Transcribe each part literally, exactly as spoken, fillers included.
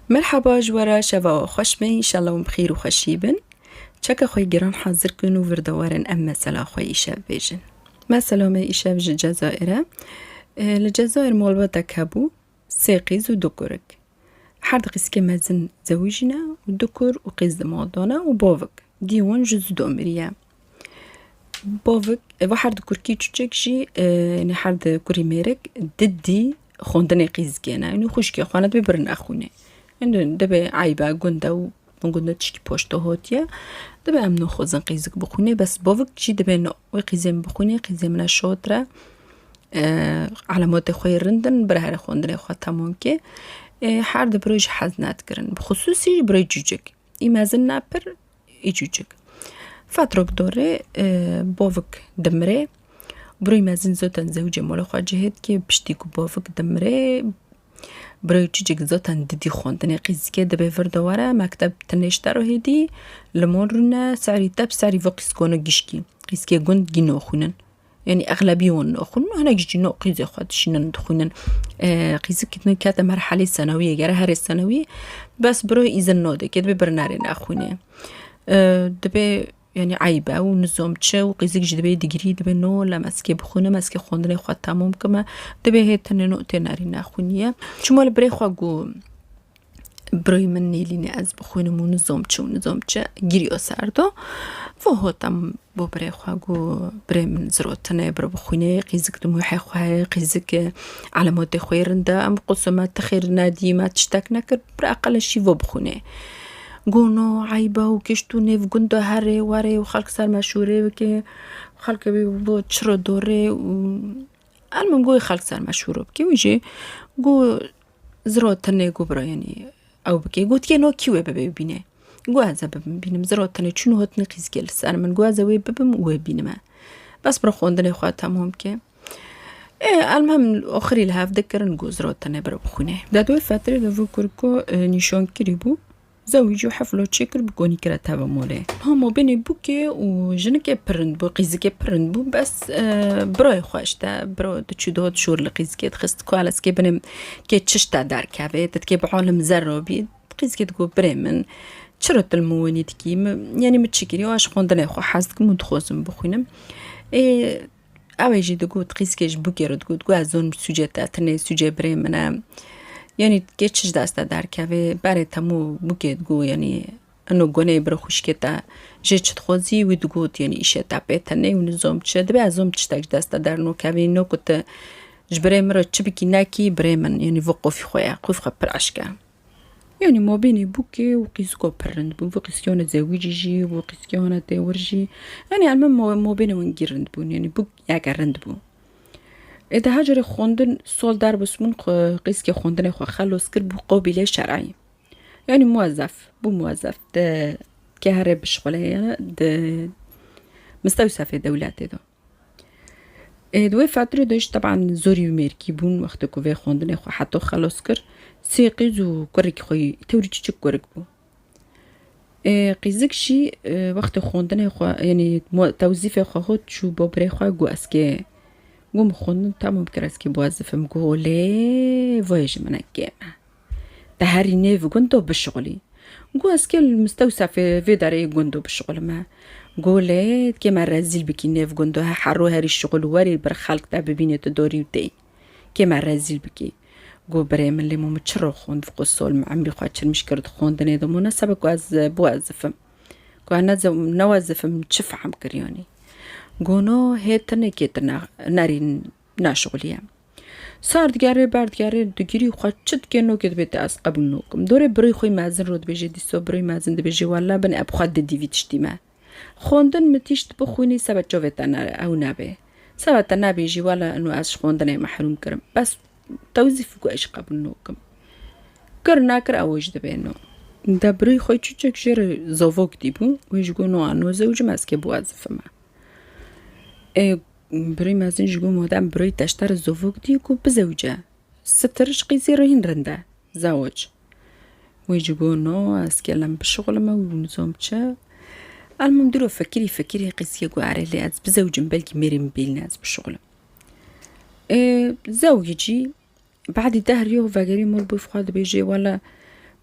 Merhaba ji we re, şeva we xweş be, înşallah hûn bi xêr û xweşî bin. Çeka xwe giran hazir kin û vir de werin em mesela xwe îşev bêjin. Mesela me îşev ji Cezayir e. E, li Cezayir malbetek hebû, sê qîz û du kurik. Her di qîzkê mezin zewijîne û du kur û qîz di mal de ne û bavik. Dî wan ji zû de miriye. Bavik, eva her di kurkî çûçek jî, e, yanî her di kurî mêrik di dî xwendinê qîzikê ne. Yanî xwişkê xwe ne dibê birin nexwînê. Yanî dibê eybe gund e û min gund e tişkî poşto hotiye. Dibê em naxwazin qîzik bixwînê, bes bavik jî dibê no, wê qîzê min bixwînê, qîzê min e şatir e. E, elematê xwe yê rind in, bira here xwendinê xwe temam ke. E, her di biro jî hez nedikirin. Bi xusûsî jî birayê çûçek. Î mezin ne pir, î çûçik. Fetrok dorê, e, bavik dimire. Birayê mezin zaten zewicê mala xwe cihê dike, piştî ku bavik dimire, birayê çûçik zaten didî xwendinê qîzikê dibê vir de were, mekteb tinê ji te re hêdî, li mal rûne, serî te bi serî vê qîzikane gişkî. Qîzikê gund gî naxwînin. Yanî exlebî wan naxwînin, hinek jî no qîzê xwe dişînin dixwînin. E, qîzik kete merhelê senawiyê, gere herê senawî, bes biro îzin nade, kê dibê birinerê nexwînê. E, dibê, yanî eyb e û nizam çi û qîzik jî dibê digirî, dibê no, la meskê bixwînim, meskê xwendinê xwe temam kime, dibê hê tenê no tê nerî nexwîniye. Çima li birê xwe got, Birayê min nêlîne ez bixwînim û nizam çi û nizam çi giriya ser de. Vo hotem bo birê xwe got, birê min zirotine, bira bixwîne, qîzik di muhê xwe ye, qîzik elematê xwe yê rind e, em qusime ti xêr nedî, me tiştek nekir, bira eqele şî vo bixwîne. Got, no, eyb e û kişt û nêv gund de herê werê û xelk ser me şûrê bike, xelkê wî bo çiro dorê û elmim got, xelk ser me şûro bike. Wî jî got, Ziro tenê got bira, yanî ew bike. Gotiye no kî wê bibe bîne. Got ez ê bibim bînim. Ziro tenê çûn û hotine qîzikê li ser min. Got ez ê wê bibim û wê bînime. Bes bira xwendinê xwe temam ke. Ê, elmem oxirî li hev dikirin, got ziro tenê bira bixwîne. De di wê fetrê de vû kurko, e, nîşankirî bû. Zewicî û heflo çêkir bi konî kire teva molê. Ha mabênê bûkê û jinikê pirind bû, qîzikê pirind bû, bes, e, birayê xwe işte, biro diçû dihot şûr li qîzikê dixist, ku eleskê binê kê çişte derkevê, ditkê bi alim zerro bî, qîzikê digot, birê min, çiro tu li min wenî dikî, mi, yanî mi çi kirî, ez ji xwendinê xwe hez dikim û dixwazim bixwînim. Ê, Ew ê jî digot, qîzikê ji bûkê re digot, got, ez zonim sûcê te tune, sûcê birê min e. Yanî kê çi ji dest te derkeve, berê temû bûkê digot, yanî ino goneyê bira xwişkê te jê çi dixwazî, wî digot, yanî îşê te pê tenê û nizom çi. Dibê ez zom tiştek ji dest te dernokevî, no ku tu ji birê min re çi bikî nekî, birê min, yanî vo qofî xwe ye, qof xwe pir eşk e. Yanî mabênê bûkê û qîziko pir rind bû. Vû qîzkiyane zewicî jî, vû qîzkiyane têwir jî. Yanî elmem mo-, mabênê wan gî rind bûn. Yanî bûk yeke rind bû. Ê de hecerê xwendin sol derbus bûn, xwe-, qîzkê xwendinê xwe xelos kir, bû qobîlê şer'î. Yanî muwezef, bû muwezef. De ke here bişxule, yanî de mistewsefê dewletê de. Ê, di wê fetrê de jî teban zorî û mêrkî bûn, wextê ku vê xwendinê xwe heto xelos kir, sê qîz û kurikî xwe yî, tewrî çiçik kurik bû. Ê, qîzik jî, e, wextê xwendinê xwe, yanî mu-, tewzîfê xwe hot çû bo birê xwe got, ez kê, got, min xwendin temam kir, ez kê biwezifim. Got, lê, voyê ji min e kêm e. Te herî nêv gund do bişixulî. Got, ez kê li mistewsefê vê derê gund do bişixulime. Got, lê kê me rezîl bikî nêv gund do, he herû herî şixul û werî bir xelk te bibînê tu dorî û tê. Kê me rezîl bikî. Got, birê min lê min çi ro xwend, qusol min emrî xwe çirmiş kir di xwendinê de. Min ne sebek ku ez biwezifim. Ku ez ne ze-, newezifim çi fehm kir yanî. Got, no, hê tenê kê tu ne-, nerî naşixulî ye. Sar digerê, ber digerê, digirî xwe çi dike, nokê dibê te ez qebûl nokim. Dorê birî xwe mezin ro dibêje, dîso birî mezin dibêje, wella bin eb xwe didî vî tiştî me. Xwendin mi tîşt bixwînî sebe çavê te ne, ew nebê. Sebe te nebêjî, wella ino ez ji xwendinê mehrûm kirim. Bes tewzîf ku ez jî qebûl nokim. Kir nekir ew jî dibê no. De birî xwe çûçek jê re zovok dîbû, wê jî got, no, no zewcim ez kê biwezifim e. Ê, Birî mezin jî got, madem birî te ji te re zovok dî, ku bizewice. Sitir ji qîzî re hîn rind e, zewic. Wê jî got, no, ez kê lem bişixulime û nizam çi. Elmim dûro fikirî fikirî qîziyê got, erê lê ez bizewicim, belkî mêrê min bêlîne ez bişixulim. Ê, zewicî, Badî deh riyo vegerî mol bû xwe dibêjê, wele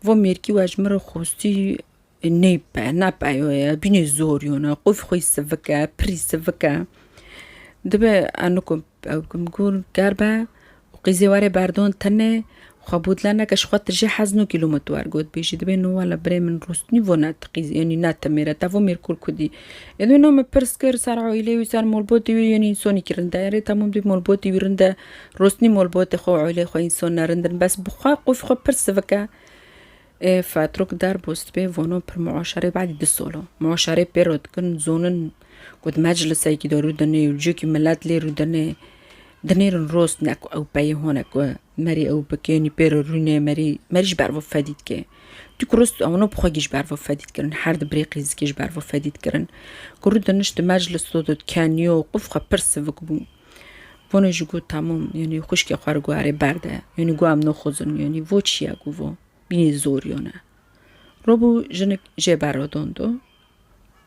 Vo mêrkî we ji min re xwestî neype, napeyoye, bînê zor yone, qof xwe sivike, pirî sivike. Dibe anikum ew kim gur gerbe û qîzê were berdon tene, xwe budla neke ji xwe tije hezno kilometr wer got bêjî. Dibe no wala birê min rostnî vo ne ti qîz, yanî ne ti mêre, te vo mêrkur kudî. Ê dibe no min pirs kir ser oîlê wî, ser molbotê wî, yanî însonî ki rind e. Erê tamam dibê molbotê wî rind e, rostnî molbotê xwe, oîlê xwe înson ne rind in. Bes bi xwe qof xwe pir sivike. Ê, Fatrok der bost bê vono pir muaşerê badî du solo. Muaşerê pê ro dikin, zonin ku di meclisekî de rûdinê û ciyokî milet lê rûdinê, dinêrin rost ne ku ew peyê hone ku merî ew bike, yanî pê ro rûnê merî, merî ji ber vo fedî dike. Tu ku rost ewno bi xwe gî ji ber vo fedî dikirin, her di birê qîzikê ji ber vo fedî dikirin. Ku rûdiniş di meclis do dikeniyo, quf xwe pir sivik bû. Vono jî got tamam, yanî xwişkê xwe re guharê berde, yanî got em noxozin, yanî vo çiya ku vo. Bînî zor yone. Robû jinik jê berodon do.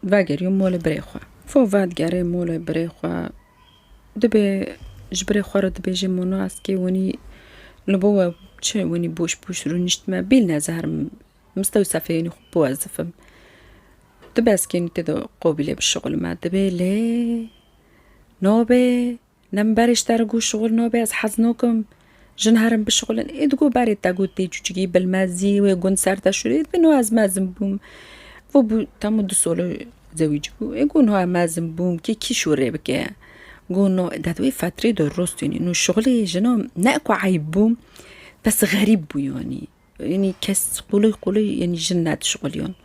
Vegeriyo molê birê xwe. Fo vedigerê molê birê xwe. Dibê ji birê xwe re dibêje mono ez kê winî li bo we çi winî boş boş rûniştime bîl ne zehrim mistewsefê yanî xwe biwezifim. Dibe ez kê tê de qobilê bişixulime. Dibê lê nobê Ne min berê ji te re got şixul nabe, ez hez nakim jin herin bişixulin. Ê digot berê te got tê çûçikî bilmezî wê gund ser te şûrê. Ê dibe no ez mezin bûm. Vo bû tam û du solo zewîc bû. Ê got no ez mezin bûm kê kî şûrê bike. Got no de wê fetrê de rost yanî no şixulê jina ne ku eyb bû, bes xerîb bû yanî. Yanî kes qulay qulay yanî jin nedişixuliyan.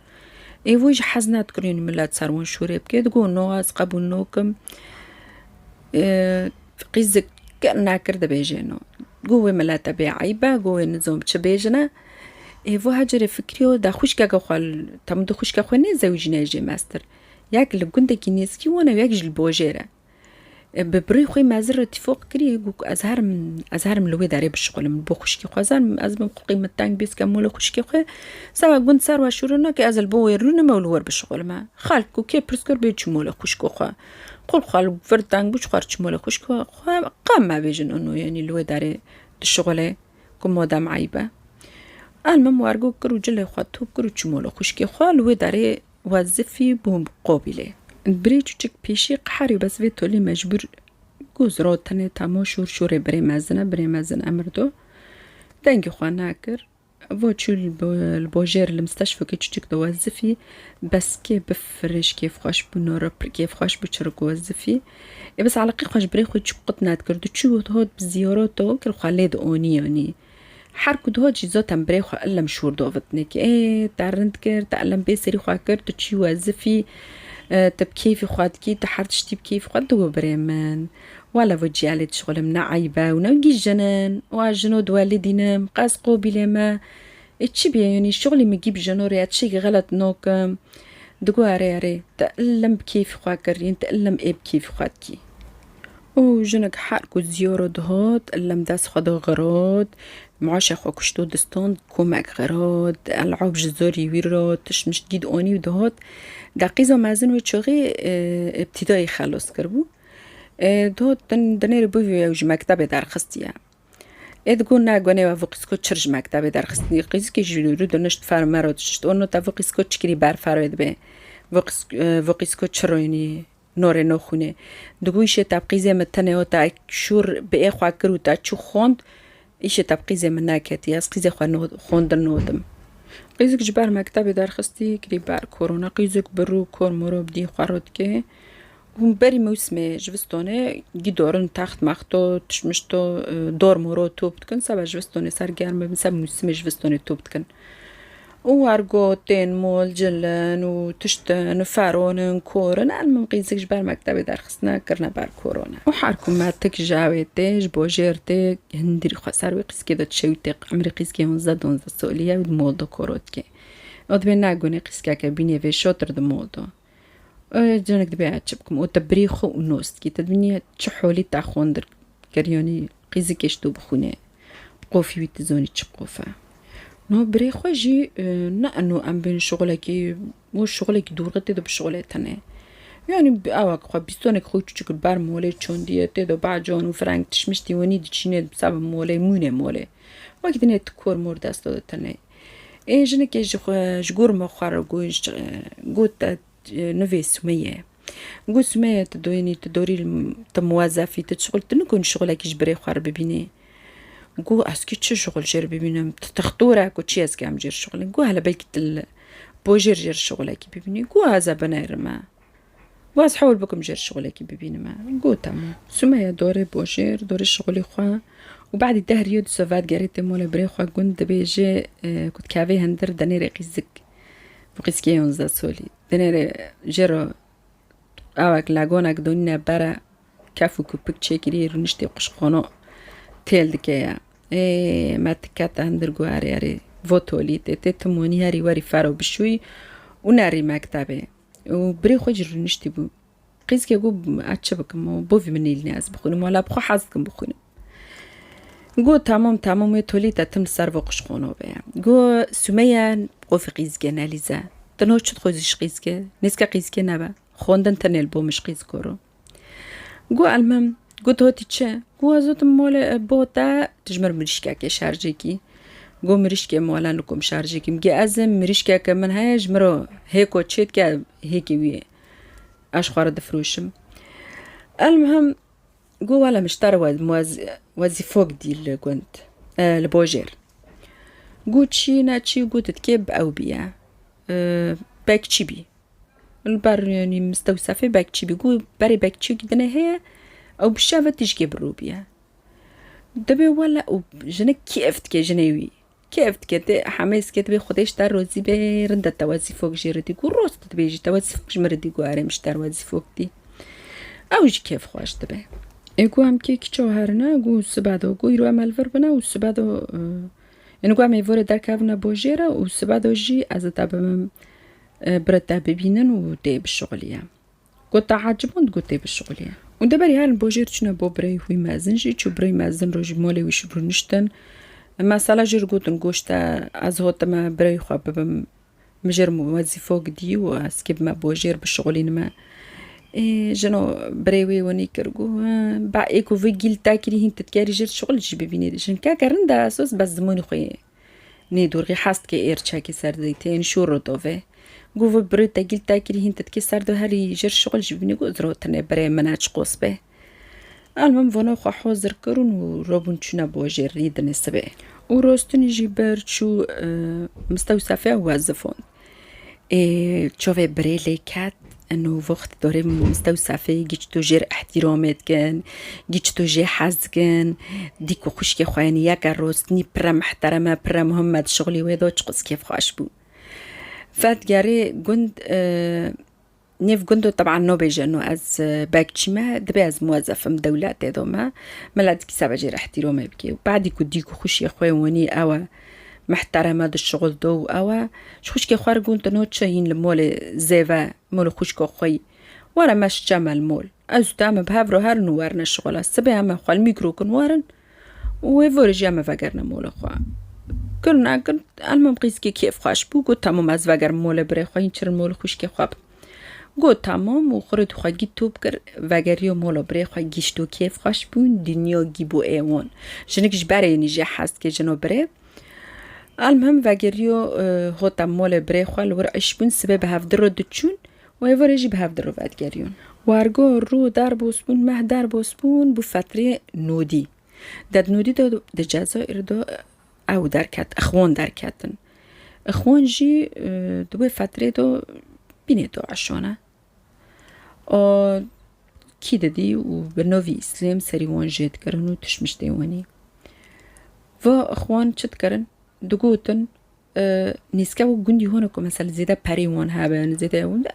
Ê vo jî hez nedikirin yanî milet ser wan şûrê bike. Digo no ez qebûl nakim. Ê, qîzik kir nekir dibêje no. Go wê milete bê eyb e, go wê nizam çi bêjine. Ê vo hecerê fikriyo da xwişkeke xwe, tam di xwişke xwe nêzewicîne jê mestir. Yek li gundekî nêzikî wan e, yek jî li bojêr e. E, bi birê xwe mezin re tîfoq kirî, got, ez herim, ez herim li wê derê bişixulim, li bo xwişkê xwe. Ez herim, ez bim xwe qîmetdeng bêskem molê xwişkê xwe. Seba gund ser we şûro nake, ez li bo wê rûnim û li wir bişixulime. Xelk ku kê pirs kir bê çû molê xwişko xwe. Qul xwe li vir deng bû, çixwar çû molê xwişko xwe. Qe me bêjin û no, yanî li wê derê dişixule ku modem eyb e. El min wergo kir û cilê xwe top kir û çû molê xwişkê xwe. Li wê derê wezifî bûm qobîlê. Birê çûçik pêşî qeherî bes vê tolî mecbûr goz ro tenê tamo şûr şûrê birê mezin e, birê mezin emir do. Dengê xwe nakir. Vo çû li bo-, li bojêr li misteşfokê çûçik do wezifî, bes kê bifiriş kêfxweş bû, noro pir kêfxweş bû çirik wezifî. Ê bes eleqî xwe ji birê xwe çûk qut nedikir. Diçû hot bi ziyarot do kir xwe lê di onî yanî. Her ku dihat jî zaten birê xwe illem şûr dovitine ki, ê, te rind kir, te illem bê serî xwe kir, tu çî wezifî, e, te bi keyfî xwe dikî, tu her tiştî bi keyfî xwe digo birê min. Wele vo ciyalê dişixulim ne eyb e û ne gî jinin. Wa jino di welî dînim, qez qobîlê me. Ê çi bîye, yanî şixulî min gî bi jino rê, ez tiştekî xelet nakim. Digo erê, erê, te illem bi keyfî xwe kir, yên te illem ê bi keyfî xwe dikî. Û jinik her ku ziyaro dihat, illem dest xwe da xirot, muaşe xwe kuşto distan, komek xirot, elab ji zorî wî ro, tişt mişt gî di onî û dihat. De qîza mezin wê çaxê, e, îbtîdayê xelos kiribû. E, dihat din, dinêre bivî ew ji mektebê derxistiye. Ê digo ne gunê we vo qîsko çir ji mektebê derxistî. Qîzikê jî rû dinişt fer me ro dişt. Ono te vo qîsko çi kirî ber fer wê dibe. Vo qîs-, e, vo qîsko çi roynî. Norê no xwînê. Digo îşê te bi qîzê min tenê o te şûr bi ê xwe kir û te çû xwend, îşê te bi qîzê min neketî. Ez qîzê xwe no-, xwendin nodim. Qîzik ji ber mektebê derxistî, kirî ber korona. Qîzik bi rû kor moro bi dî xwe ro dike. Hûn berî mewsimê jivistonê gî dorin text mexto, tişt mişto, e, dor moro top dikin. Seba jivistonê ser germ bibin, seba mewsimê jivistonê top dikin. Û wergo tên mol, cilin û tiştin, feronin, korin. El min qîzik ji ber mektebê derxistine, kirine ber korona. Û her ku me tik ji ew ê tê, ji bo jêr tê, hindirî xwe ser wê qîzkê de dişewî tê, emrê qîzkê honzde donzde solî ye û di mol de koro dike. O dibê ne gunê qîzkeke bînê vê şotir di mol de. Ê, canek dibê ez çi bikim? Û te birê xwe û nos dikî. Te dibînî çi holî te xwendir kir, yanî qîzikê ji to bixwîne. Qofî wî tu zonî çi qof e. No birê xwe jî, e, ne eno em bên şixulekî, û şixulekî dorxe tê de bişixule tenê. Yanî bi awak xwe bîstonek xwe çûçik ber molê çondiye tê de bacan û fireng tişmiştî wenî diçîne seba molê mûne molê. Wek dinê tu kor mor dest de tenê. Ê jinikê ji xwe, ji gorma xwe re got, ji, got te, e, nivê Sumeyye. Got, Sumeyye, tu doyînî, tu dorî, tu muwezefî, tu şixul, tu nikun şixulekî ji birê xwe re bibînî. Got, ez kî çi şixul jê re bibînim? Tu textor e ku çi ez kêm jê re şixulin? Got, hele belkî tu li bojêr jê re şixulekî bibînî. Got, ez ê binêrim e. Waz hewl bikim jê re şixulekî bibînime. Got, tamam. Sumeyye dorê bojêr, dorê şixulê xwe û badî deh riyê du sevat gerê tê molê birê xwe gund dibêje, e, ku dikevê hindir denêrê qîzik. Bi qîzkê yonzeh solî. Denêrê jê re awek lagonek donîne bere, kef û kupik çêkirî, rûniştê quşxono têl dike ye. Ê, me tikete hindir got, erê, erê, vo tolî tê, tê tim wenî herî werî fero bişûyî û nerî mektebê. Û birê xwe jî rûniştî bû. Qîzke got, ez çi bikim? Û bo vî min nêlîne ez bixwînim. Wala bi xwe hez dikim bixwînim. Got, tamam, tamam, wê tolî te tim li ser vo quşxono be. Got, Sumeyye, qofî qîzke nelîze. Ti no çi dixwazî ji qîzke? Nêzke qîzke nebe. Xwendin tenê li bo min ji qîzko ro. Got, elmim, got, hotî çi? Got, ez hotim molê, e, bo te, tu ji min re mirîşkekê şarjekî. Got, mirîşkê mola nikom şarjekî. Got, ez ê mirîşkeke min heye, ji min re hêko çêdike, hêkê wî ye. Ez ji xwe re difiroşim. Elmihim, got, wele min ji te re wez-, wez-, wezîfok dî li gund, e, li bojêr. Got, çi ne çi, got, dikê bi ew bîye. E, bekçî bî. Li ber, yanî, mistewsefê bekçî bî. Got, berê bekçiyekî dinê heye, ew bi şeve tişkê bi rû bîye. Dibê wele û jinik kêf dike jinê wî. Kêf dike, tê hemêz ke dibê Xwedê ji te rozî be, rind e te wezîfok jê re dî. Got, rost dibêjî, te wezîfok ji min re dî? Got, erê, min ji te re wezîfok dî. Ew jî kêfxweş dibe. Ê got, em kê kiço herine, got, sibe do, got, îro em li vir bine û sibe do, e, Ên got, em ê vorê derkevine bojêre û sibe do jî ez ê te bibim, e, bira te bibînin û tê bişixuliye. Got, te eciband? Got, tê bişixuliye. Û deberî herin bojêr çûne bo birayê xwî mezin jî, çû birayê mezin ro jî molê wî şi rûniştin. Mesela jê re gotin, goşte ez hotime birayê xwe bibim, min jê re wezîfok dî û ez kê bime bojêr bişixulînime. Ê, jino birê wê wenî kir, got, "He, ba ê ku vê gîl te kirî hîn tu dikerî jê re şixul jî bibînî." Jinkeke rind e, sos bes zimanî xwe yê nêdorxî hez dike êrçekê ser dê tê, yanî şûr ro dove. Got, "Vê birê te gîl te kirî hîn tu dikê ser do herî jê re şixul jî bibînî." Got, "Ziro tenê birê min e çi qos be." Elmim vana xwe hazir kirin û robûn çûne bojêrî dinê sibê. Û rostinî jî ber çû, e, mistewsefê û wezifon. Ê, çavê birê lê ket, eno wext dorê mistewsefê giç tu jêr ihtîramê dikin, giç tu jê hez dikin, dîk û xwişkê xwe, yanî yeke rostinî pire mihtereme, pire muhim me di şixulî wê de çiqas kêfxweş bû. Vedigerê gund, e, Nêv gundo teban nobêje, no ez, e, bekçî me, dibê ez muwezef im dewletê do me. Mela dikî sebe jê re ihtîramê bikê. Û badî ku dîk û xwişkê xwe wenî ew e, mihtereme di şixul do û ew e. Ji xwişkê xwe re got, no çi hîn li molê zêve, molê xwişko xwe yî. Were me şiçe me li mol. Ez û te me bi hev re herin û werine şixula. Sibê em e xwe li mîkro kin werin. Û wê vorê jî em e vegerine molê xwe. Kir nekin, elmim qîzkê kêfxweş bû, got, tamam ez vegerim molê birê xwe, hîn çirin molê xwişkê xwe bim. Got, tamam û xirêt xwe gît top kir, vegeriyo mola birê xwe, gîşto kêfxweş bûn, dinya gî bû êwan. Jinik ji berê yenî jê hez dike jino birê. Elmihim vegeriyo, e, hota molê birê xwe, li wir iş bûn, sibê bi hevdi ro diçûn û êvarê jî bi hevdi ro vedigeriyûn. Wergo rû derbos bûn, meh derbos bûn, bû fetrê nodî. Ded nodî de di Cezayir de ew derket, ixwan derketin. Ixwan jî, e, di wê fetrê de bînê DAIŞ e. A kî didî û bi novî Îslêm serî wan jê dikirin û tişmiştê wanî. Va ixwan çi dikirin? Digotin, e, nîske û gundî hûn ku mesela zêde perê wan hebin, zêde wan,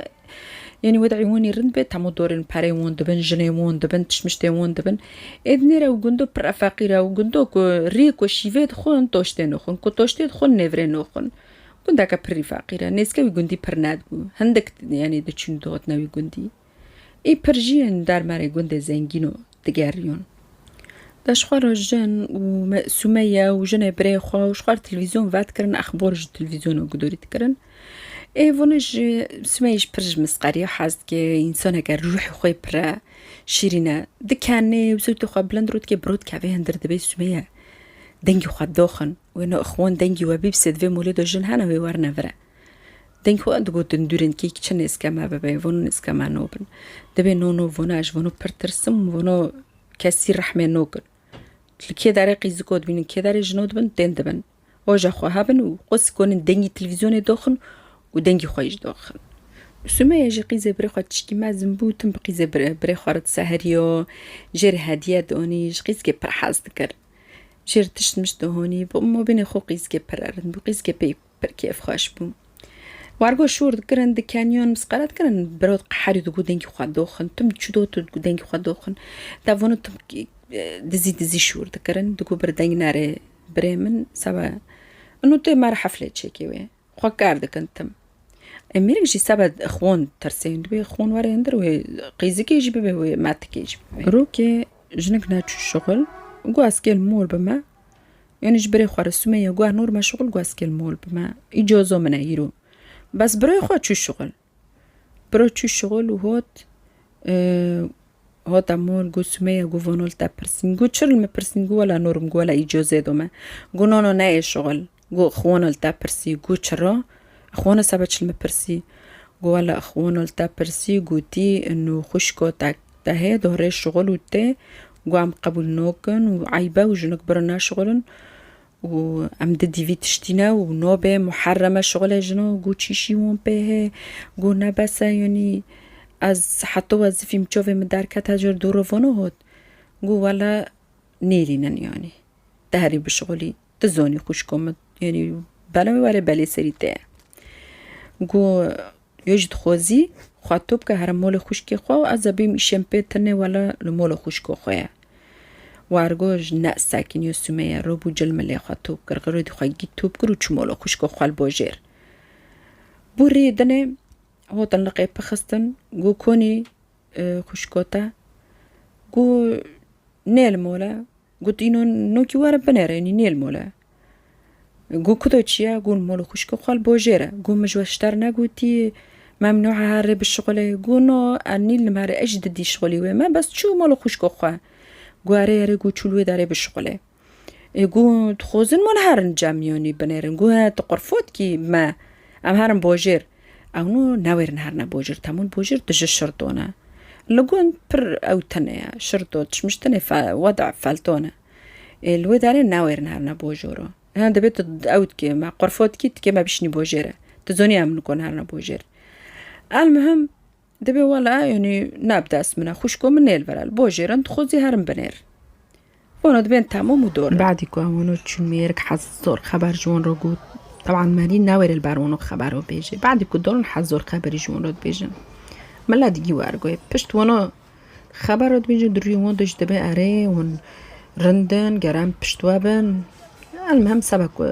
yanî wed ewonî rind be, temo dorên perê wan dibin, jinê wan dibin, tişmiştê wan dibin. Ê dinêre û gundo pir feqîr e û gundo ku rî ku şîvê dixwin, toştê nixwin, ku toştê dixwin, nêvrê nixwin. Gundeke pirî feqîr e. Nêzke wî gundî pir nedibû. Hindik, yanî, diçûn dihatine wî gundî. Ê pir jî yên dermerê gundê zengîn û digeriyon. De ji xwe re jin û me-, Sumeyye û jinê birê xwe û ji xwe re televîzyon vedikirin, exbor ji televîzyona gudorî dikirin. Ê vûnê ji Sumeyye ji pir ji misqeriya hez dike, însaneke ruhê xwe pir e, şîrîn e. Dikenê û sewtê xwe bilind rû dike, bi rû dikeve hindir dibê Sumeyye. Dengê xwe doxin. Wê no ixwan dengî we bî, bi sê di vê molê de jin hene wê werne vire. Deng xwe digotin dûrên kêk çi nêzke me bibe, vono nêzke me no bin. Dibê no no vona, ez ji vono pir tirsim, vono kesî rehmê nokin. Li kê derê qîziko dibînin, kê derê jino dibin, tên dibin. Oja xwe hebin û qos konin dengî televîzyonê doxin û dengî xwe jî doxin. Sumeya jî qîzê birê xwe tişkî mezin bû, tim bi qîzê birê, birê xwe re diseheriyo, jê re hediye donî, ji qîzkê pir hez dikir. Jê re tişt mişt dihonî, bi mobînê xwe qîzkê pir erin bû, qîzkê pê pir kêfxweş bû. Wargo şûr dikirin, dikeniyon, misqara dikirin, biro herî digo dengî xwe doxin, tim çi do tu digo dengî xwe doxin. Te vono tim, e, dizî dizî şûr dikirin, digo bir deng nerê birê min, sebe. Ino tê me re heflê çêkê wê. Xwe kar dikin tim. E, mêrik jî sebe xwon tirsê, dibê xwon were hindir wê qîzikê jî bibe, wê metikê jî bibe. Rokê jinik neçû şixul, got ez kêl mol bime. Yanî ji birê xwe re Sumeya got ez nor me şixul, got ez kêl mol bime. Îcozo min e îro. Bes birê xwe çû şixul. Biro çû şixul û hot, e, hota mol, got Sumeya, got vono li te pirsîn. Got çi li min pirsîn? Got wela nor im, got wela îcozê do me. Got no no neyê şixul. Got xwona li te pirsî. Got çira? Xwona sebe çi li min pirsî? Got wela xwona li te pirsî, gotî ino xwişko te, te heye, dore şixul û tê. Got em qebûl nokin û eyb e û jinik biro neşixulin. Û em di dîvî tiştî ne û nobe muherreme şixulê jino, got çîşî wan pê heye, got ne bes e, yanî ez heta wezifîm çavê min derket, hecir dû re vono hot. Got wele nêrînin, yanî te herî bişixulî, tu zonî xwişko min, yanî bela wê were belê serî te ye. Got yo jî dixwazî xwe top ke here molê xwişkê xwe û ez ê bêm îşên pê tinê wele li mola xwişko xwe ye. Wargo ji ne sekiniyo Sumeya, robû cilmilê xwe top kir, xirodî xwe gît top kir û çû mola xwişko xwe li bojêr. Bû rî dinê hotin liqê pixistin, got konî, e, xwişko te? Got nê li mol e. Got îno nokî were binêre, yanî nê li mol e. Got kudo çi ye? Got li mol xwişko xwe li bojêr e. Got min ji we ji te re negotî me em nû herê bişixulê? Got no, e, nî li me re, ez jî didî şixulî wê me, bes çû mol xwişko xwe. Got erê erê, got çû li wê derê bişixulê. Ê got dixwazin min herin cem, yanî binêrin. Got he, tu qurfot kî me, em herin bojêr. Ew no newêrin herine bojêr, temûn bojêr tu ji şir done. Li gund pir ew tine ye, şir do, çimiş tine fe-, weda feltone. Ê, li wê derê newêrin herine bojoro. He, dibê tu ew dikê me, qurfo dikî, dikê me bişinî bojêre. Tu zonî em nikon herine bojêr. El muhim, dibê wela, yanî ne bi dest min e, xwişko min nêl vere. Li bojêrin, dixwazî herin binêr. Vano dibên temûm û dor. Badî ku em wano çûn mêrik hez zor xeber ji wan re got. Teban merî newêre li ber wano xebero bêje. Badî ku dorin hez zor xeberî ji wan re dibêjin. Mila digî wergoyê. Pişt wano xebero dibêjin, di rûyê wan de jî dibê erê, wan rind in, ger em pişt we bin. El muhim sebe ku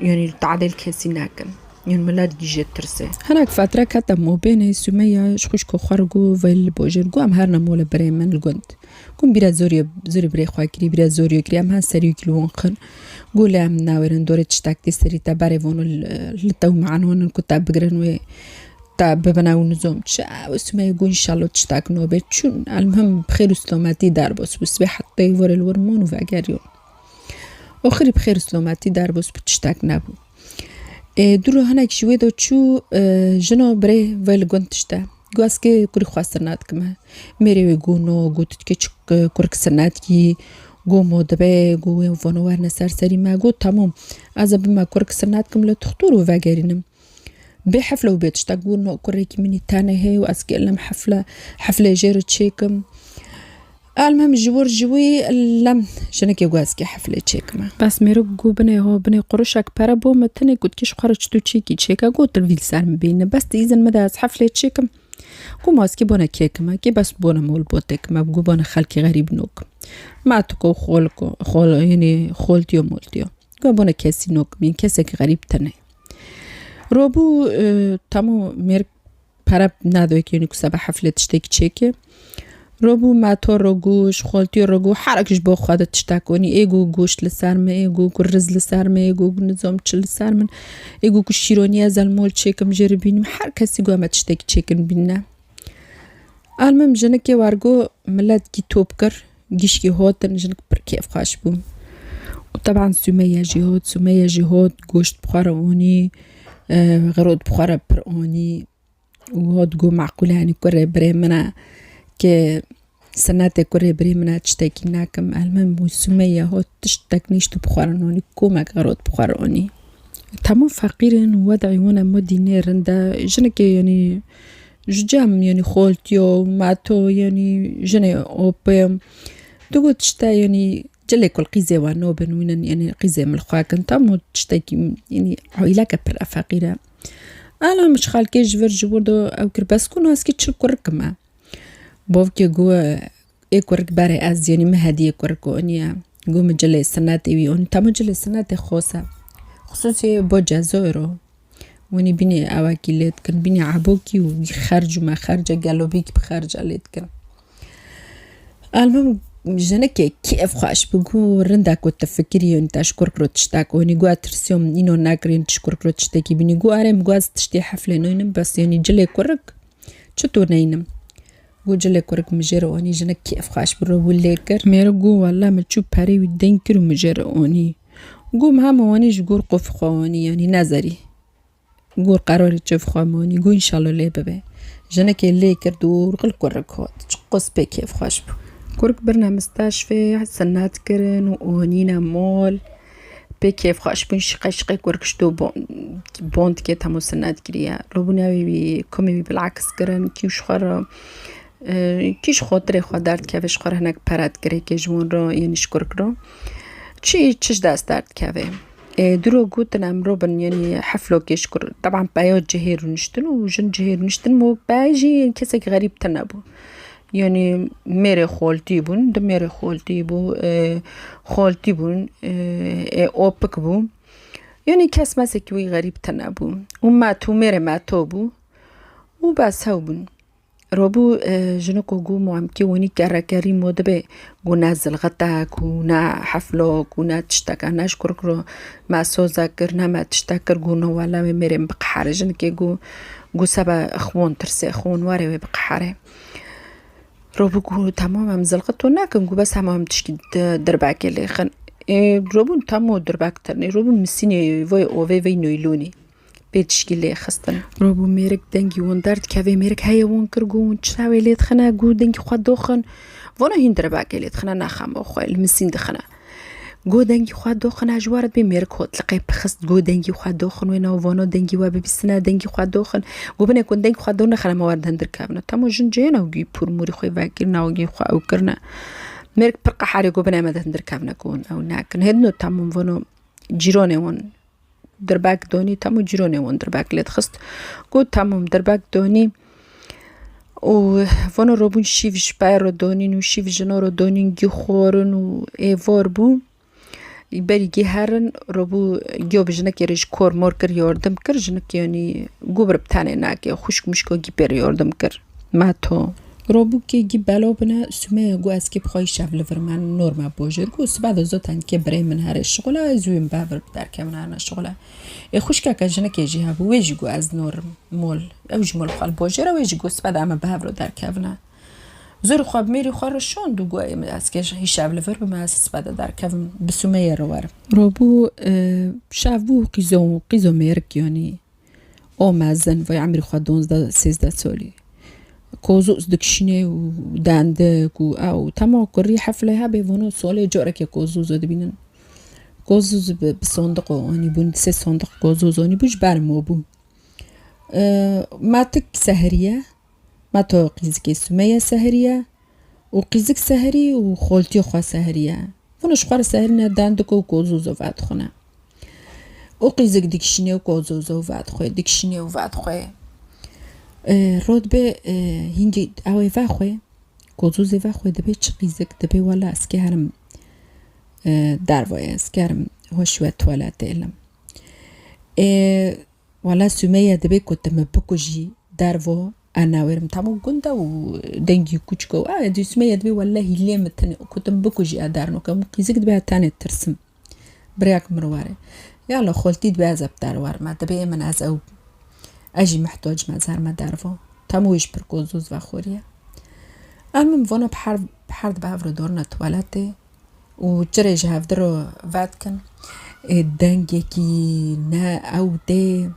Yanî tadêl kesî nekin. Yanî milet gîje tirsê. Hinek fetre kete mobênê Sumeya ji xwişko xwe re got, vay li bojêr, got em herine molê birê min li gund. Got bîra zorî, zorî birê xwe kirî, bîra zorî kirî, em her serî wekî li wan xin. Got lê em nawêrin dorê tiştek tê serî te berê vono li, li te û manonin ku te bigirin wê te bibine û nizom çi. Ew Sumeya got înşallah tiştek nobe. Çûn, el muhim bi xêr û silametî derbas bû. Sibê hetê vorê li wir man û vegeriyon. Oxirî bi xêr û silametî derbas bû, tiştek nebû. Ê, dû ro hinek ji wê de çû, e, jino birê ve li gund tişte. Got ez kê kurî xwe sirna dikime. Mêrê wê got no, got tu dikê çi, e, kurik sirna dikî, got mo dibe, got wê vano werne ser serî me, got tamam. Ez ê bime kurik sirna dikim li tuxtur û vegerînim. Bê hefle û bê tiştek bû, no kurekî min î tenê heye û ez kêlim hefle, heflê jê re çêkim. Elmem ji wir ji wî lem jinikê got ez kê heflê çêkime. Bes mêrik got binê ho, binê qurişek pere bo min, tenê got kî ji xwe re çi tu çêkî çêke, got tu vî li ser min bîne. Bes tu îzin min de ez heflê çêkim. Got ma ez kê bona kê kime, kê bes bona mol botê kime, got bona xelkê xerîb nokim. Ma tu ko xol ko, xol, yanî xoltiyo moltiyo. Got bona kesî nokim, yên kesekî xerîb tenê. Robû, e, tamam mêrik pere nado yekê, yanî ku seba heflê tiştekî çêke. Robû me to rogu, ji xoltiyê rogu, herek ji bo xwe de tiştek onî. Ê gu goşt li ser min, ê gu ku riz li ser min, ê gu ku nizam çi li ser min, ê gu ku şîronî ez el mol çêkim jê re bînim. Her kesî gu em e tiştekî çêkin bînine. Elmim jinikê wergo milet gî top kir. Gişkî hotin, jinik pir kêfxweş bû. Û teban Sumeyye jî hot, Sumeyye jî hot, goşt bi xwe re onî, e, xirot bi xwe re pir onî. Û hot got, "Meqûl e, yanî kurê birê min e ki senetê kurê birê min e, tiştekî nakim." Elmem û Sumeyye hot tiştek nîşt û bi xwe re onî, komek xirot bi xwe re onî. Temû feqîr in, wed'î wan e, modî nêrind e. Jinekê, yanî, ji cem, yanî, xoltiyo, mato, yanî, jinê opê. Tu got tişte, yanî, cilê kul qîzê wan nobin wînin, yanî, qîzê min xwe kin. Tam û tiştekî, yanî, aîleke pir e feqîr e. Ala min ji xalkê ji vir ji wir do ew kir, bes ku naskî çil kurik me. Bavkê got, "Ê kurik berê ez, yanî min hediyê kurik oniye." Got, "Min cilê sinetê wî onî." Tam û cilê sinetê xos e. Xusûsî bo cezo ro. Winî bînê ewekî lê dikin, bînê ebokî û xerc û mexerce gelobîk bi xerca lê dikin. Elmim jinekê kêf xweş bû, got, "Rinda ku tu fikirî, yanî te ji kurik ro tiştek onî?" Got, "Tirsiyom îno nekirîn, tu ji kurik ro tiştekî bînî." Got, "Erê, min got ez tiştê heflê neynim, bes yanî cilê kurik çi tu neynim?" Got, "Cilê kurik min jê re onî." Jinek kêf xweş bû, ro bû lê kir. Mêrik got, "Wele min çû perê wî deng kir û min jê re onî." Got, "Min hema onî ji gor qof xwe onî, yanî nezerî." Got, "Qerarê çiv xwe monî." Got, "Înşallah lê bibe." Jinekê lê kir, dûr qil kurik hot. Çiqos pê kêf xweş bû. Kurik birine misteşfê, senet kirin û onîne mol. Pê kêf xweş bûn, şiqe şiqe kurik ji do bon-, bon dike, temo senet kiriye. Lobûn ew ê wî, komê wî bilakis kirin, kî ji xwe re Kî ji xotirê xwe derdikeve, ji xwe re hinek pere dikirê, kê ji wan re, yanî ji kurik re. Çi, çi ji dest derdikeve? Ê, diro gotin em robin, yanî heflokê ji kur-, teban peya cihê rûniştin û jin cihê rûniştin, mo pey jî kesek xerîb tine bû. Yanî mêrê xoltî bûn, di mêrê xoltî bû, ê, xoltî bûn, ê, ê, opik bû. Yanî kes mesekî wî xerîb tine bû. Û met û mêrê meto bû. Û bes hew bûn. Robû, e, jiniko got, "Mo em kê wenî kerrekerî mo dibe, got, ne zilxetek û ne heflok û ne tişteka, ne ji kurik ro me soze kir, ne me tiştek kir." Got, "No wele wê mêrê min biqehere." Jinekê got, got, "Sebe xwon tirsê, xwon were wê biqehere." Robû got, "Temam, em zilxet to nekin." Got, "Bes hema em tişkî di-, dirbekê lêxin." E, robûn temo dirbek tirnê, robûn misînê voyê ovê vey noylonî. Pê tişkî lê xistin. Robû mêrik dengî wan derdikeve, mêrik heye wan kir, got, "Hûn çira wê lê dixine?" Got, "Dengî xwe doxin." Vana hîn direbakê lê dixine, naxema xwe li misîn dixine. Got, "Dengî xwe doxin, ez ji we re dibê." Mêrik hot liqê pixist, got, "Dengî xwe doxin, wê nav vana dengî we bibîstine, dengî xwe doxin." Got, "Binê ku dengî xwe doxin, nexine me we re di hindir kevine." Temo jin cihêna û gî pûr mûrî xwe vekirine, wî kir naw gî xwe ew kirine. Mêrik pir qeharê got, "Binê me di hindir kevine ku hûn ew nekin." Hêdino temam vano cîronê wan dirbek donî, tam û cîronê wan dirbek lê dixist. Got, "Tamam, dirbek donî." Û vano robûn şîv ji pey re donîn û şîv jina re donîn, gî xwarin û êvar bû. Berî gî herin, robû giyo bi jinekê re ji kor mor kir, yardim kir. Jinik yanî got, "Bir bi tenê nake, xwişk mişko gî pê re yardim kir." Meto. Robûkê gî belo bine, Sumeya got, "Ez kê bi xwe îşev li vir me, norme bojêr." Got, "Sibe de zaten kê birê min here şixula, ez wê min bi hev re derkevine herne şixula." Ê xwişkeke jinekê jî hebû, wê jî got, "Ez norim mol." Ew jî mol xwe li bojêr e, wê jî got, "Sibe de em ê bi hev re derkevine." Zor xwe bi mêrî xwe re şand û got, "Ê min ez kê îşev li vir bime, ez sibe de derkevim, bi Sumeya re werim." Robû, e, şev bû, qîzo, qîzo mêrik yanî. O mezin, vay emrî xwe donzdeh sêzdeh solî. Kozoz dikişînê û dendik û ew tema kurî heflê hebê, vano solê carekê kozozo dibînin. Kozoz bi, bi sondiqo anî bûn, sê sondiq kozoz anî bû, ji ber mo bû. E, Matik seheriye, Mato qîzikê Sumeye seheriye. Û qîzik seherî û xoltiyê xwe seheriye. Vano ji xwe re seherîne, dendiko û kozozo vedixwine. Û qîzik dikişîne û kozozo vedixwe, dikişîne û vedixwe. E, rot be, e, hingî ew ê vexwe, kozozê vexwe, dibe çi qîzik, dibe wela ez kê herim, e, dervoye, ez kê herim hoş we tuwaletê ilim. E, Wala Sumeyye dibê ku tu min bikujî, dervo, ez newêrim. Tamam gund e û dengî kuçik e. A, dî Sumeyye dibê wele hîlê min tune, ku tu min bikujî ez dernokim. Qîzik dibê ez tenê tirsim. Birêk min were. Yala xoltî dibê ez ê bi derwerime. Dibê ê min ez ew, ez jî mihtac me, ez herime dervo. Tamam wê jî pir kozoz vexweriye. Em min vana bi her, bi her dibe hev re dorine tuwaletê. û çirê ji hevdiro vedikin. Ê, dengekî ne ew tê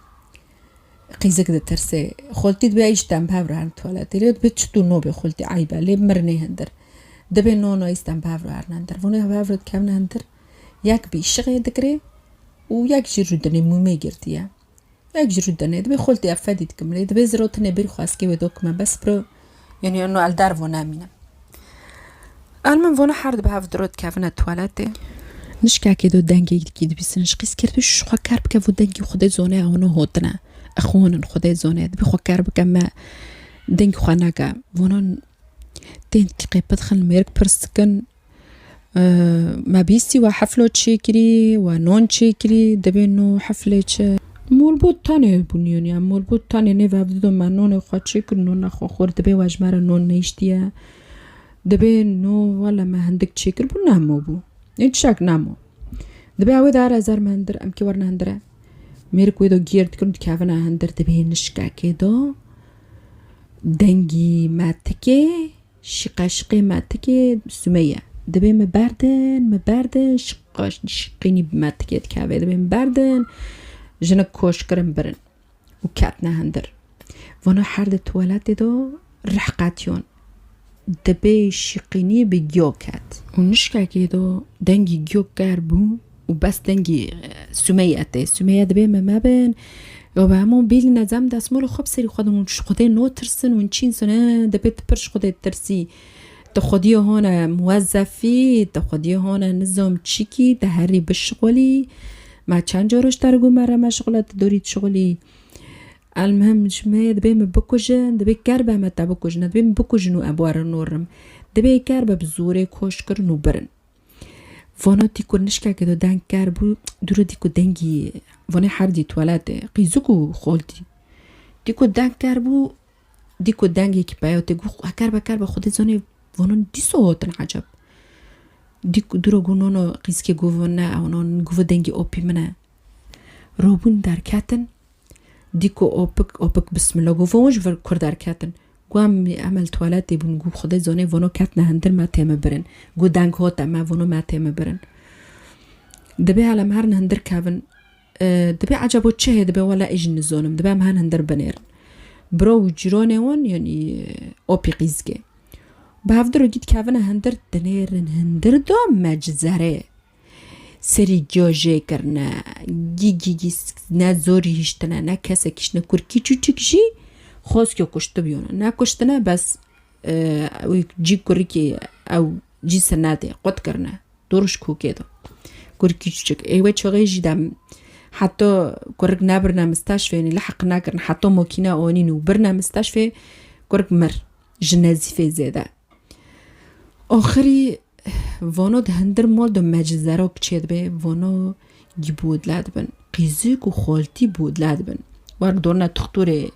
qîzik ditirse. Xoltî dibe îş dem bi hev re herin tuwaletê. Lê dibe çi tu nobê xoltî eyb e. Lê mirinê hindir. Dibe no no îş dem bi hev re herin hindir. Vûnê bi hev re dikevine hindir. Yek bî şixê digirê û yek jî rûdinê mûmê girtiye. Yek jî rûdinê. Dibe xoltî ev fedî dikim lê. Dibe ziro tinê bir xweskê wê dokime bes biro. Yanî no el dervo nemîne. El min vona her dibe hev diro dikevine tuwaletê. Nişkekê do dengê dikî dibîsin. Ji qîz kir tu ji xwe ker bike vo dengî Xwedê zone ew no hotine. Exwanin Xwedê zone. Dibe xwe ker bike me dengî xwe neke. Vona tên qêpit xin mêrik pirs dikin. Eee, me bîstî we heflo çêkirî, we non çêkirî, dibê no heflê çi? Molbot tanê bûn, yanî em molbot tanê nêv hevdî do me nonê xwe çêkir, nona xwe xwir, dibê we ji me re non nehiştiye. Dibê no wele me hindik çêkir bû, nemo bû. Ê tiştek nemo. Dibê ew ê dare zer me hindir, em kê werine hindire. Mêrik wê do gêr dikin û dikevine hindir, dibê nişkekê do dengî me tikê. Şiqeşiqê me tikê Sumeye. Dibê me berdin, me berdin, şiqeş-, şiqînî me tikê dikeve. Dibê me berdin, jinik koş kirin birin. Û ketine hindir. Vana her di tuwaletê do rih qetiyon. Dibê şiqînî bi giyo ket. Û nişkekê do dengî giyo ker bû. û bes dengî, e, Sumeyye tê. Sumeyye dibê me mebin. Yo be hemû bîlî nezem destmolê xwe bi serî xwe din û ji Xwedê notirsin û çîn sone, dibê tu pir ji Xwedê tirsî. Tu xwediyê hone muwezzefî, tu xwediyê hone nizam çikî, tu herî bişixulî. Me çend car ji te re got me re meşixule tu dorî dişixulî. Elmuhim ji me dibê min bikujin, dibê ker be me te bikujin, dibê min bikujin û em werin norim. Dibê ker be bi zorê koş kirin û birin. Vana dî ku nişkeke do deng ker bû, dûre dî ku dengî, vanê her dî tuwaletê, qîzik û xoltî. Dî ku deng ker bû, dî ku dengekî peyo tê, got, "Heker be ker be, Xwedê zanê, vana dîso hatin eceb." Dî ku dûre got, "Nono, qîzikê got, ne, ew non, got, dengî opî min e." Robûn derketin, Dî ku opik, opik bismillah got, "Von ji vir kur derketin." Got, "Em, em li tuwaletê bûn." Got, "Xwedê zonê vono ketine hindir me tê min birin." Got, "Deng hote me, vono me tê min birin." Dibê hele em herin hindir kevin. E, dibê ecebo çi hê? Dibê wele ê jî nizonim. Dibê em herin hindir binêrin. Biro û cîronê wan, yanî, e, opî qîzikê. Bi hevdir û gît kevine hindir, dinêrin hindir do mecizerê. Serî giyo jê kirine. Gî, gî, gî, ne zorî hiştine, ne kesek hiştine. Kurkî çûçik jî xwest ku kuştibiyone. Ne kuştine, bes, e, wî cî kurikî ew cî sinetê qut kirine. Doriş kokê de. Kurkî çûçik. Ê wê çaxê jî dem heta kurik nebirine misteşfê, yanî li heq nekirin. Heta makîne anîn û birine misteşfê, kurik mir. Ji nezîfê zêde. Axirî Vano di hindir mal de mecizerok çêdibe, vano gî bodle dibin. Qîzik û xoltî bodle dibin. Wer dorine tuxturê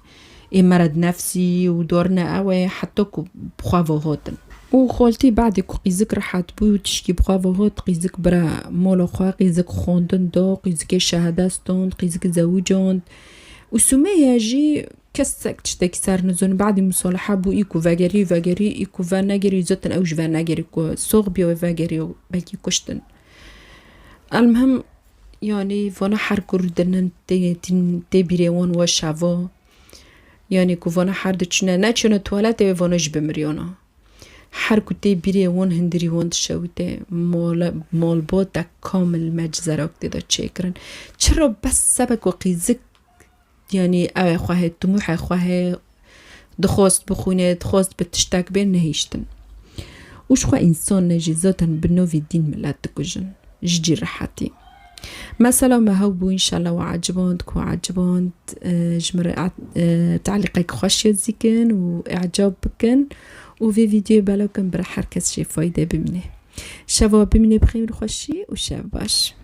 ê merad nefsî û dorine ew ê heta ku bi xwe ve hatin. Û xoltî badê ku qîzik rehet bû û tişkî bi xwe ve hat, qîzik bira mola xwe, qîzik xwendin da, qîzikê şehede stond, qîzik zewicand. Û Sumeyye jî Kesek tiştekî ser nizûn, badî musalaha bû, î ku vegerî, vegerî, î ku venegerî, zaten ew ji venegerî ku sox bîyo wê vegerî û belkî kuştin. Elmuhim, yanî vana her kur dinin tê, tê, tê bîrê wan wa şeva. Yanî ku vana her diçine, neçine tuwaletê wê vana jî bimiriyona. Her ku tê bîrê wan hindirî wan dişewite, mol-, molbota kamil meczerak tê de çêkirin. Çira bes sebek û qîzik Yanî ew ê xwe hê, timûhê xwe hê, dixwest bixwîne, dixwest bi tiştek bê, nehiştin. Û ji xwe însan ne jî zaten bi novî dîn milet dikujin. Ji cî rehetî. Mesela me hew bû, înşallah we eciband, ku eciband, e, ji min re, e, talîqek xweş yazîkin û ecab bikin û vê vîdeoyê belakin bira her kes jê fayde bimîne. Şeva bimîne bi xêr û xweşî û şev baş.